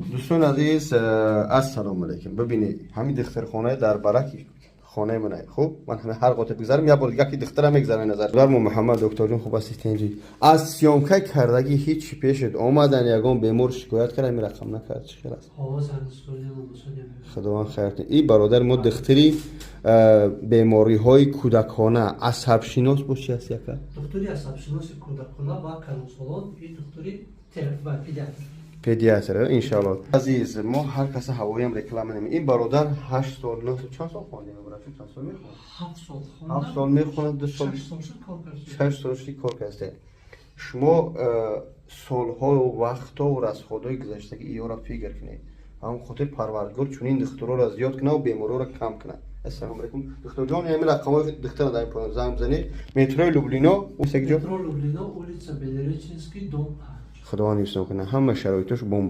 Дӯстони азиз, ассалому алайкум. Бибинед, ҳамин духтархонаи дар бараки хонаи ман. Хуб, ман ҳама ҳар қотир бигзарам, як бор яки духтара мегзарам назар. Дар Муҳаммад докторҷон, хуб ҳастед, тенҷи? Аз съёмка кардагӣ ҳеҷ пешет омадан, ягон бемор шикоят кард, ҳамин рақам накард, чӣ хел аст? Худованд хайр кунад. И бародар мо духтари бемориҳои кӯдакона, асабшинос бо чи аст яка? Духтури асабшиноси кӯдакона ва калонсолон и духтури педиатр. Педиатр, иншалло. Азиз, мо ҳар каса ҳавоям реклама нем. Ин бародар 8 сол, 9 сол, чанд сол хондем? Чанд сол мехонад? 7 сол. 7 сол мехонад, 2 сол. 6 сол шуд кор кард. 6 сол шуди кор кардед. Шумо солҳою вақтову расходҳои гузаштаги иёра фикр кунед. Ҳамон хотир Парвардигор чунин духтуроро зиёд кунад ва беморҳоро кам кунад. Ассалому алайкум, духтурҷон. Ҳамин рақамҳои духтара дар ин поён занг бизанед. Метрои Люблино, ҷо? Метро Люблино, улица Белореченский, дом 5. Худованд ҳифзон кунад, ҳама шароитош бомба.